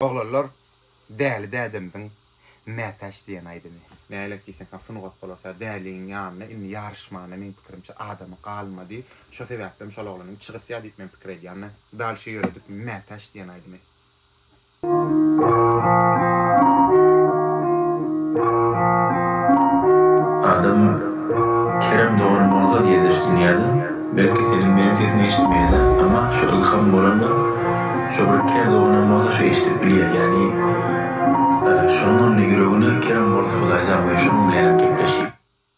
Oglanlar Däli dädemiziň Mätäç diýen aýdymy. Nälet diýseň ha sungat bolarsa Däliň ýanyna indi ýaryşmana meň pikirimçe adamy galmady. Şo sebäplem şol oglanyň içi gysýar diýip men pikir edýän. Dalşy ýöredip Mätäç diýen aýdymy. Adam Kerem dogan bolsa diýede şu dünýäde belki seniň benim sesiňi eşitmeýädä amma şu ylham bolanda şo bir ker doganam bolsa şo eşidip bilýä ýagny şonuň onda ýüregine kerem bolsa Hudaýjan goý şonuň bilenem gepleşip.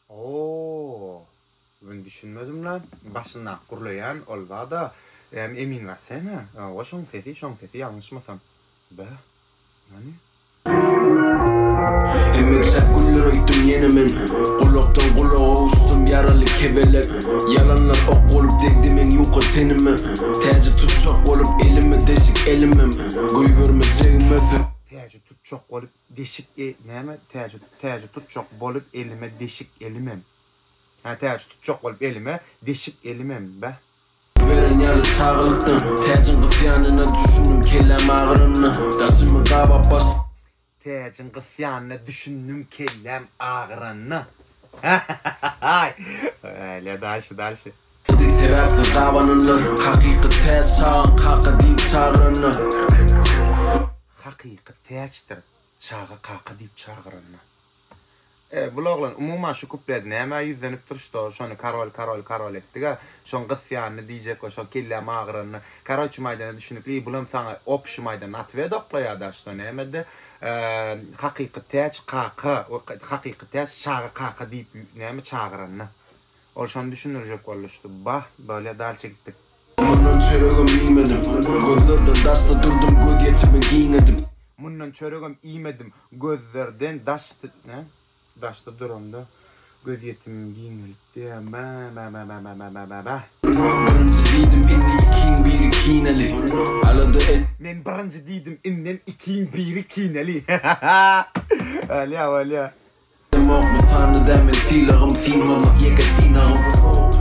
Oo men düşünmedim lan başyndaky gürleýän ol zada Emin Rasena o şoň sesi şoň sesi ýalňyşmasam bäh Nani? Emeksäp güller öýtdüm ýene men Gulakdan gulaga uçdum ýaraly kebelek Ýalanlar ok bolup degdi meň ýuka tenime Täji tutjak bolup elime deşik elimem Goýbermejegime söz Täji tutjak bolup deşik e näme täji täji tutjak bolup elime deşik elimem Hä täji tutjak bolup elime deşik elimem bäh. Beren ýaly çagalykdan Täjiň gysýanyna düşündim kelläm agyranyna Daşymy gabap baş. Täjiň gysýanyna düşündim kelläm agyranyna Hahahahaý Älä dalşi dalşi. Sebäpsiz gabananlar Hakyky täç çagaň kaka diýip çagyranyna. Hakyky täçdir çaga kaka diýip çagyranyna. E, bul oglan umuman şu kuplet nämä ýüzlenipdir şto şony karol karol karol etdigä şoň gysýanyny diýjek we şo kelläm agyranyny karoçi maýdana düşünikli i bulam saňa opşi maýdan atwet oklaýada şto nämede hakyky täç kaka hakyky täç çaga kaka diýip näme çagyranyny ol şony düşündirjek boldy şto bah bolýa dalçe gitdik. Mundan çöregem iýmedim. Gözlerden daşda durdum gözýetimi giňedip. Mundan çöregem iýmedim. Gözlerden daş ne? Daşda duramda gözýetimim giňelipdi. Bä-bä-bä-bä-bä-bä-bä-bä. Birinji diýdim indi ikiň biri kineli. Alada et. Men birinji diýdim indem ikiň biri kineli. Bolýa bolýa. Demok bu sanly däl men sylagym synmazlyk ýeke synagym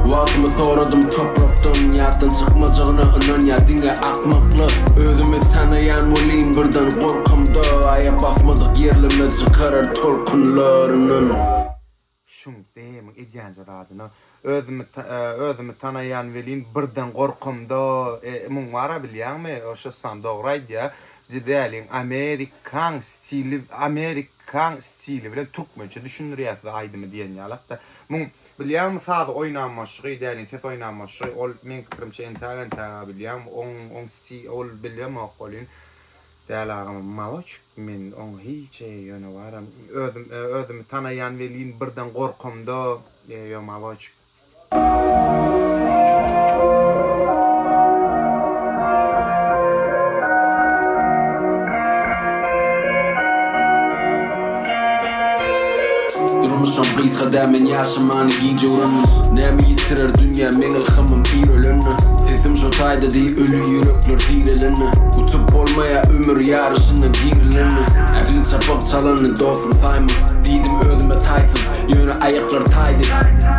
Wagtymy soradym toprakdan ýatdan çykmajagyna ynanýa diňe akmaklar Özümi tanaýan welin birden gorkamda aýak basmadyk ýerlerime çykarar tolkunlar ynan. Şuň demiň edýänje zadyna özümi özümi tanaýan welin birden gorkamda muň bara bilýäňmi şo dogry aýdýa däliň amerikaň stili amerik Kaň stili bilen türkmençe düşündirýär size aýdymy diýen ýalakda. Muň bilýäňmi sazy oýnan bolşy, dälin ses oýnan bolşy, ol meň pikirimçe entäk entäga bilýäňmi oň oň sti ol bilemok welin däl agam maloçik men oň hiç eý ýöne baram özüm özümi tanaýan welin birden gorkamda ýo maloçik. Durmuşam gysga däl men ýaşamany gije urandym Näme ýitirer dünýä meň ylhamym ir ölende Sesim şo taýda deý öli ýürekler direlende Utup bolmaýa ömür ýaryşyna girilende Ähli çapak çalany dostum saýma Diýdim özüme taýsyz Ýöne aýaklar taýdy.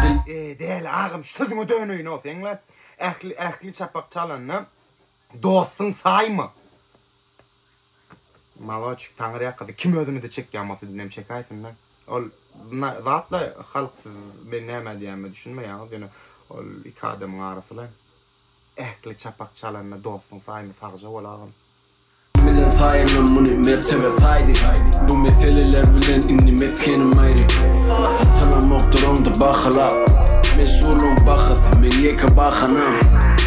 Dil. Eý däli agam şu sözüňe döneýin-ow seň-le. Ähli ähli çapak çalanda dostuň saýma. Maloçik taňry ýakasy kim özüne-de çekýän bolsa indem çekäýsin-dä. Ol zatla halk siz men näme diýýänime düşünmeýäňiz ýöne ol iki adamyň arasy-la. Ähli çapak çalanda dostuň saýma sagja bol agam. Bilen saýanlar muny mertebe saýdy Bu meseleler bilen indi mesgenim aýry Satylamok duramda bahalap Meşhurlygyň bahasy meň ýeke bahanam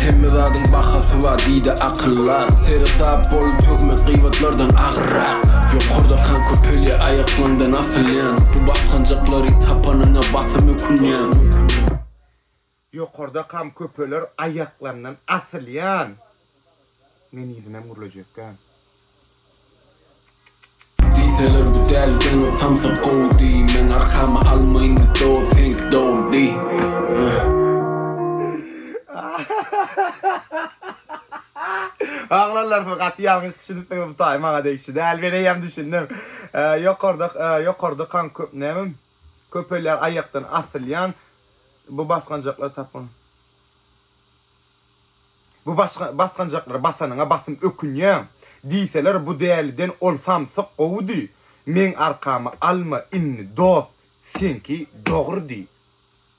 Hemme zadyň bahasy bar diýdi akyllar Seresap bol töhmet gybatlardan agyrrak Ýokardakan köpelýär aýaklaňdan asylýan Bu basganjaklary tapanyňa basym ökünýäň. Ýokardakam köpeler aýaklaryndan asylýan. Men yzynam gürlejekgä. Diýseler bu dälden o samsyk gowudy Meň arkamy alma indi dos seňki dogrudy. Oglanlar siz gaty ýalňyş düşünipsiňiz bu taý maňa degişli däl men eýýäm düşündim. Ýokarda ýokardakam köp näme köpelýär aýakdan asylýan Bu basgançaklary tapyň. Bu basgançaklary basanyňa basym ökünýäň. Diýseler bu däliden ol samsyk gowudy. Meň arkamy alma indi dost, seňki dogrudy.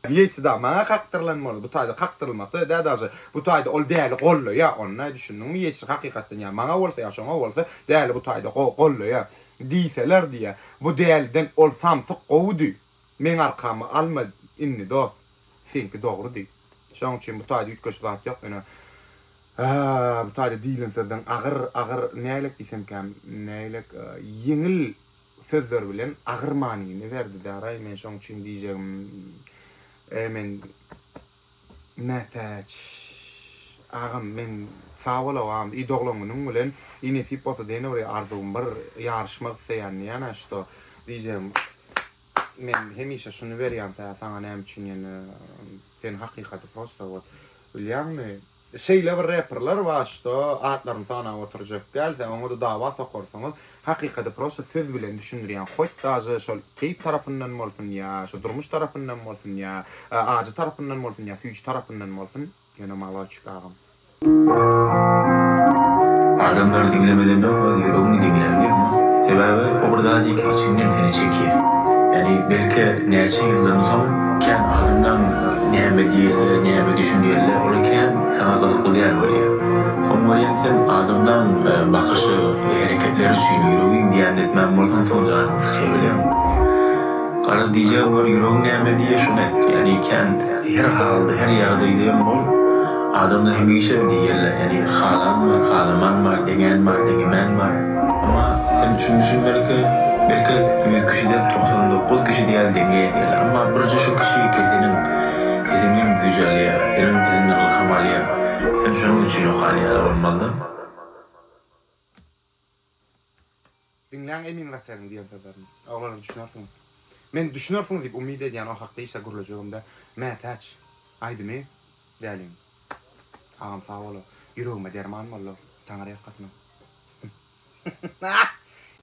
Ýeýsida maňa kakdyrylan boldy. Bu taýda kakdyrylmasa dä daže. Bu taýda ol däli gollaýa onda düşündiňmi ýeýsi hakykatdan ýa maňa bolsa ýa şoňa bolsa däli bu taýda gollaýa. Diýseler diýä. Bu däliden ol samsyk gowudy. Meň arkamy alma indi dost. Seňki dogrudy. Şoň üçin bu taýda üýtgeşik zat ýok ýöne bu taýda diýilen sözden agyr agyr nälik diýsemkäm nälik ýeňil sözler bilen agyr manyny berdi daraý men şoň üçin diýjegim e men mätäç agam men sag bol agam i doglan günüň bilen i nesip bolsa ýene bir arzuwym bir ýaryşmak isleýän diýýän a şto diýjegim men hemişe şuny berýän saňa näme üçin ýene sen hakykaty prosta wot bilýäňmi Şeýle bir reperler bar şdo atlaryny sanap oturjak däl sen oňada dawa sokarsyňyz hakykaty prosta söz bilen düşündirýän hoýt daže şol keýp tarapyndan bolsun ýa şo durmuş tarapyndan bolsun ýa ajy tarapyndan bolsun ýa süýji tarapyndan bolsun ýöne maloçik agam. Adamlary diňlemeden öň öz ýüregiňi diňle bilýäňmi? Sebäbi o bir zat iki içiňden seni çekýär. Ýagny belki näçe ýyldan soň kän adamlaň näme diýenle, näme düşünýänle ola kän saňa gyzykly däl bolýar. Soň görýäň sen adamlaň bakyşy we hereketleri üçin ýüregiň diýenini etmän bolsaň soň janyň sykýar bilýäňmi? Garaz diýjegim bar ýüregiň näme diýýär şony et. Ýagny kän her halda her ýagdaýda hem bol adamlar hemişe diýýärler ýagny halan bar halaman bar deňän bar deňemän bar. Emma sen şuny düşünmeli ki belki ýüz kişiden 99 kişi diýýär deňeýär diýýärler emma birje şu kişi seniň sesiňden güýç alýar seniň sesiňden ylham alýar sen şonuň üçin okan ýaly bolmalyda. Diňläň Emin Raseliň diýen sözlerini. Oglanlar düşünersiňiz. Men düşünersiňiz diýip umyt edýän o hakda hiç zat gürlejegimde mätäç. Aýdymy däliň. Agam sag bol. Ýüregime derman boldy. Taňry ýalkasyn.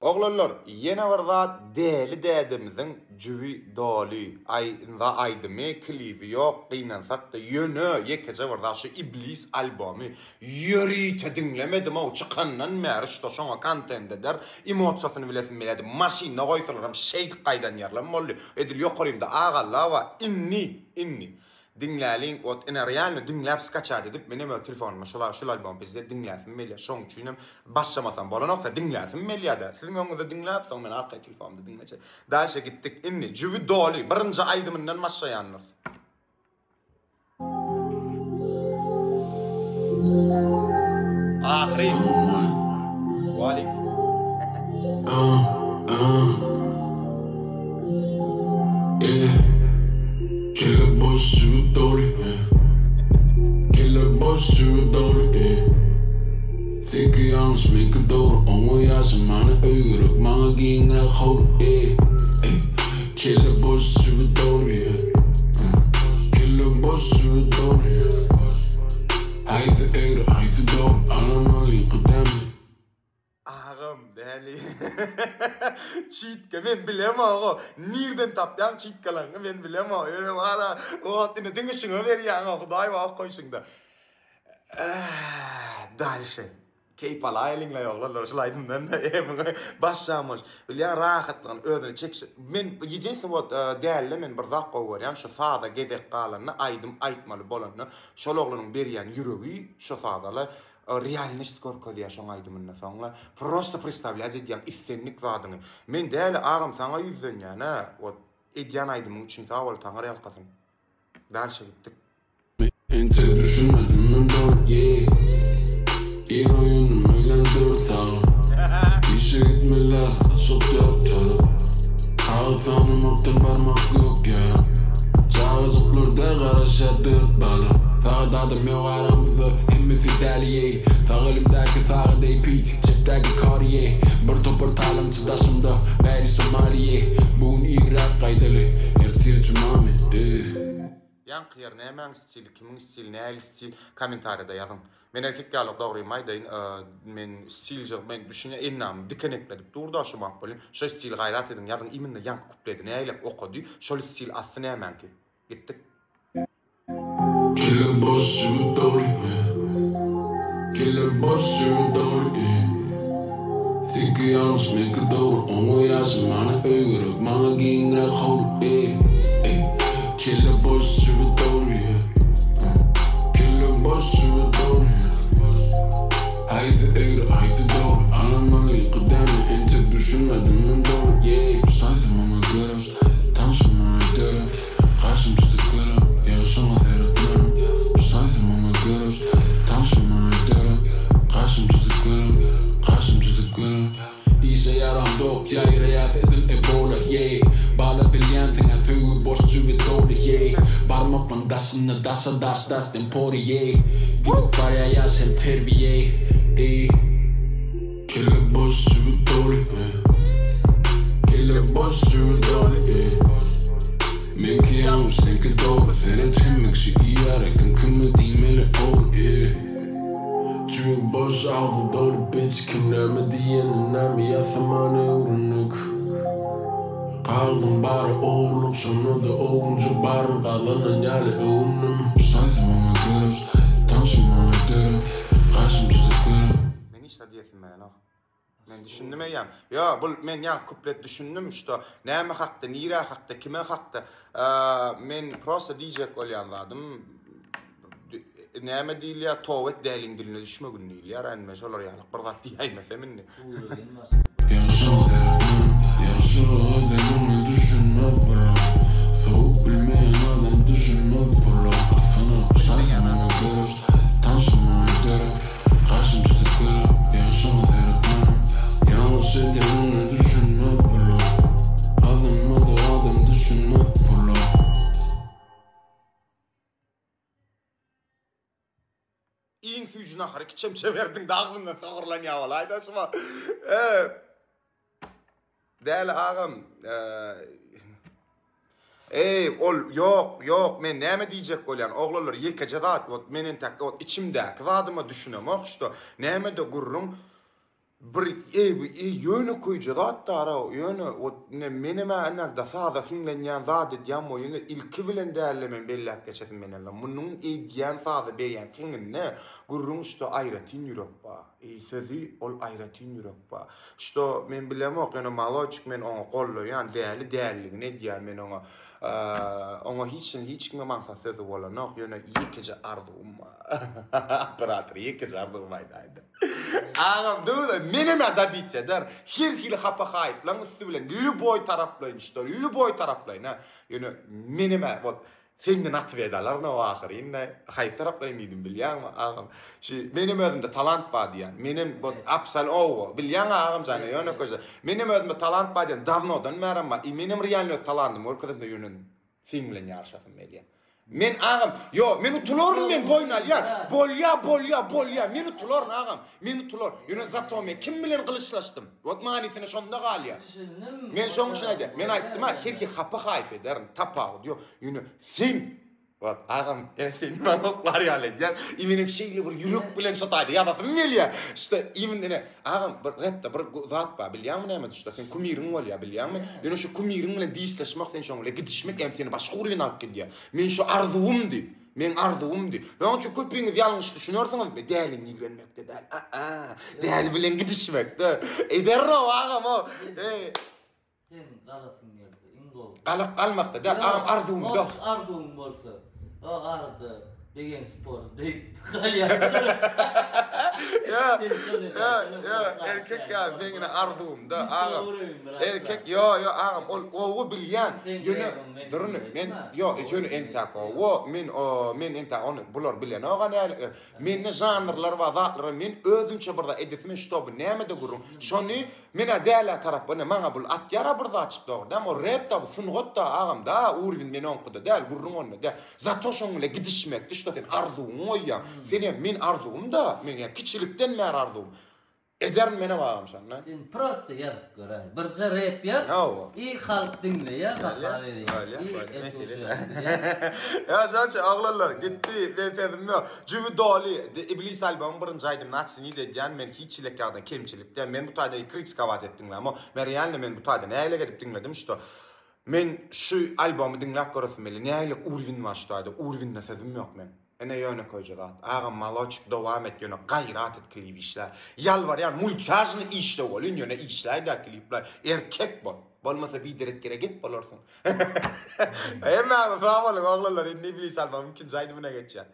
Oglanlar ýene bir zat Däli dädemiziň jübi doly aýynda aýdymy klibi ýok gynansakda ýöne ýekeje bir zat şu iblis albomy ýörite diňlemedimow çykandan bäri şda şoňa kontent eder emosiýasyny bilesim gelýärdi maşynda goýsalaram şeýdip gaýdan ýerlem boldy edil ýokarymda Agalla bar indi indi Diňläliň ot ine realno diňläp skaçat edip menem öz telefonyma şul şul albom bizde diňläsim gelýär şoň üçinem başlamasam bolanokda diňläsim gelýärde siziň öňüňizde diňläp soň men arkaý telefonymda diňlejek dalşe gitdik indi jübi doly birinji aýdymyndan başlaýandyrys. Ahyryn. Walik. Kelle boş jübi doly Kelle boş jübi doly Seňki ýalňyş meňki dogry Oňa ýaşamana öý gerek Maňa giňräk howly Kelle boş jübi doly Kelle boş jübi doly Haýsy egri haýsy dogry Alan olyňky dämi. Agam däli çitge men bilemogo nirden tapýaň çitgalaňňy men bilemok ýöne wala wagt ine diňe şuňa berýäňo hudaý bar okaýşyňda dalşe keýp alaýlyňlaý oglanlar şul aýdymdan muňa başlamyş bilýän rahatlygyny özüne çekişi men ýejensi wot dälde men bir zat gowy görýän şu saza gezek galanda aýdym aýtmaly bolanda şol oglanyň berýän ýüregi şo sazala Realnost görkezýär şoň aýdymynda soňla prosto predstavlýat edýäň islendik zadyňy. Men däli agam saňa ýüzlenýän hä wot edýän aýdymyň üçin sag bol Taňry ýalkasyn. Dalşe gitdik. Entek düşünmedim men dogry yeah Ir oýandym öýlän dört sagat Işe gitmeli açyk dört tarap Kagyz sanamakdan barmak ýok ýara Çagajyklar-da garaşýar dört bala Sagat adam ýok aramyzda hemmesi däli ýeý Sag elimdäki sagat AP çepdäki Cartier Bir topar talaňçy daşymda bäri Somaliýe Bu gün irräk gaýdaly ertir jumamy eh. Ýaňky ýer nämäň stili kimiň stili nähili stil kommentariýada ýazyň. Men erkek ýaly dogrymy aýdaýyn men stilje men düşünýän endamym dikenekledip durda şu wagt welin şo stili gaýrat ediň ýazyň iminna ýaňky kupledi nähilek okady şol stil asly nämäňki gitdik. Kelle boş jübi doly Kelle boş jübi doly. Seňki ýalňyş, meňki dogry, oňa ýaşyn, mana öý gerek, maňa giňräk howly, eý, eý. Kelle boş, jübi doly, ýe. Kelle boş, jübi doly, ýe. Haýsy egri, haýsy dogry, alynmaly dämi, entek düşünmedim men dogry, ýeý. Saýsy maňa gerek, tanşy maňa derek, gaşym çytyk gerek, ýa şoňa seretmerin. Saýsy maňa gerek, tanşy maňa derek, gaşym çytyk gerek, gaşym çytyk gerek. Işe ýaramzok, ýaýraýas edil ebola, ýeý. Bala bilýänsiň-ä söýgi boş jübi doly, ýeý. Barmaklaň daşynda daşa daş Dustin Poirier. Gidip barýar ýaş hem terbiýe, eý. Kelle boş jübi doly, eý. Kelle boş jübi doly, eý. Meňki ýalňyş, seňki dogry, seret hemme kişi iýýär eken, kime diýmeli ogry, eý. Jübi boş, agzy doly bitch, kim näme diýenini näme ýasamany öwrendik. Kagyzyň bary ogurlyk, şonda-da owunjy baryn gazanan ýaly öwündim. Saýsy maňa gerek, tanşy maňa derek, gaşym çyzyp gerek. Men hiç zat diýesim gelenok. Men düşündim eýýäm. Ýo, bul men ýaňky kuplet düşündim, şto näme hakda, nirä hakda, kime hakda. Men prosta diýjek bolýan zadym näme diýilýär, toba et däliň diline düşmegin diýilýär. Indi men şolar ýaly bir zat diýäýmesem indi. Ýagşylyga degme düşünmez bular Sowuk bilmeýän adam düşünmez bular Aslynda şaýsy maňa gerek Tanşy maňa derek Gaşym çytyk gerek Ýagşyňa seretmän Ýalňyş edýänine düşünmez bular Gazanmadyk adam düşünmez pula. Iň süýji nahary iki çemçe berdiň-de agzymdan sogurlanýar bolaýda şuma. Däli agam, Eý, ol ýok, ýok, men näme diýjek bolýan, oglanlar ýekeje zat, wot men entäk wot içimdäki zadyma düşünemok, şto nämede gürrüň Bir eý bu eý ýönekeýje zat dara ýöne ot ine menemä inagda saza hiňlenýän zat edýän bo ýöne ilki bilen dälde men belläp geçesim menellä munuň edýän saza berýän hiňinde gürrüň şto aýratyn ýürek ba eý sözi ol aýratyn ýürek ba şto men bilemok ýöne maloçik men oňa gollaýan däli däliligini edýär men oňa oňa hiç hiç kime maňsat sözi bolanok ýöne ýekeje arzuwym bar operator ýekeje arzuwym aýdaýda. Agam döwle menem-ä dobit eder. Her hili hapa haýyplaň üsti bilen lýuboý taraplaýyn şto, lýuboý taraplaýyn a. Ýöne menem-ä wot senden otwet alaryn o ahyry indi. Haýsy taraplaýyn diýdim bilýäňmi agam. Şi menem özümde talant bar diýýän. Menem wot absol owo bilýäň agam jan ýöne köje. Menem özümde talant bar diýýän dawnodan bärem bar. I menem realny öz talantymy görkezesem ýöne Seň bilen ýaryşasym gelýär. Men agam, ýo, men utularyn men boýun alýan. Bolýa, bolýa, bolýa. Men utularyn agam. Men utular. Ýöne zato men kim bilen gylyçlaşdym? Wot manysyna şonda galýar. Düşündim. Men şoň üçin aýdýan. Men aýtdym-a, her hili hapa haýp ederin, tapawudy ýok. Ýöne sen Wot agam, ýene sen maňa oklar ýaly edýäň. I menem şeýle bir ýürek bilen şo taýda ýazasym gelýär. Şda imin ine Agam bir repde bir zat bar bilýäňmi näme düşde sen kumiriň bolýa bilýäňmi ýöne şu kumiriň bilen dişleşmek sen şoň bilen gidişmek hem seni başga urgyn alyp gidýä men şu arzuwymdy meň arzuwymdy şoň üçin köpüňiz ýalňyş düşünersiňiz dälini ýigrenmekde däl a däli bilen gidişmekde ederow agam o eý Sen galasyň gelse iň gowy. Galak galmakda däl agam arzuwymda. Gowy arzuwyň bolsa o arada Begenç sport beýik galýar. Ýa ýa ýa erkek ýa meň ine arzuwymda agam. Erkek ýo ýo agam ol gowy bilýän ýöne durun men ýo ýöne entäk gowy men o men entäk ony bular bilenok a näle mende žanrlar bar zatlar bar men özümçe bir zat edesim men ştoby nämede gürrüň şony Menä dälä tarap ine maňa bul atýara bir zatjyk dogry dämi ol rep da bu sungat da agam da urwin men oňkyda däl gürrüň onda däl zato şoň bile gidişmekdi şda sen arzuwyňy goýýaň senem men arzuwym da meň ýa kiçilikden bäri arzuwym ederin menem agam şonda. Sen prosta ýazyp göräý. Birje rep ýaz. Hawa. I halk diňleýär baha berýär. I Ýa şonça oglanlar gitdi men sözüm ýok. Jübi doly Iblis albomyň birinji aýdymyny açsyn edýän men hiç hili ýagdaý kemçilik Ýa men bu taýda kritikować edip diňlämok. Men realno men bu taýda nägile edip diňledim şto men şu albomy diňläp göresim geldi. Nägile urwin bar şu taýda. Urwinde sözüm ýok men. Ine ýönekeýje zat. Agam maloçik dowam et ýöne gaýrat et klip işle. Ýalbarýan multiažny işle welin ýöne işläýdä klipler. Erkek bol. Bolmasa biderek ýere gep bolarsyň. Hemmäňize sag boluň oglanlar indi iblis almagym ikinji aýdymyna geçýän.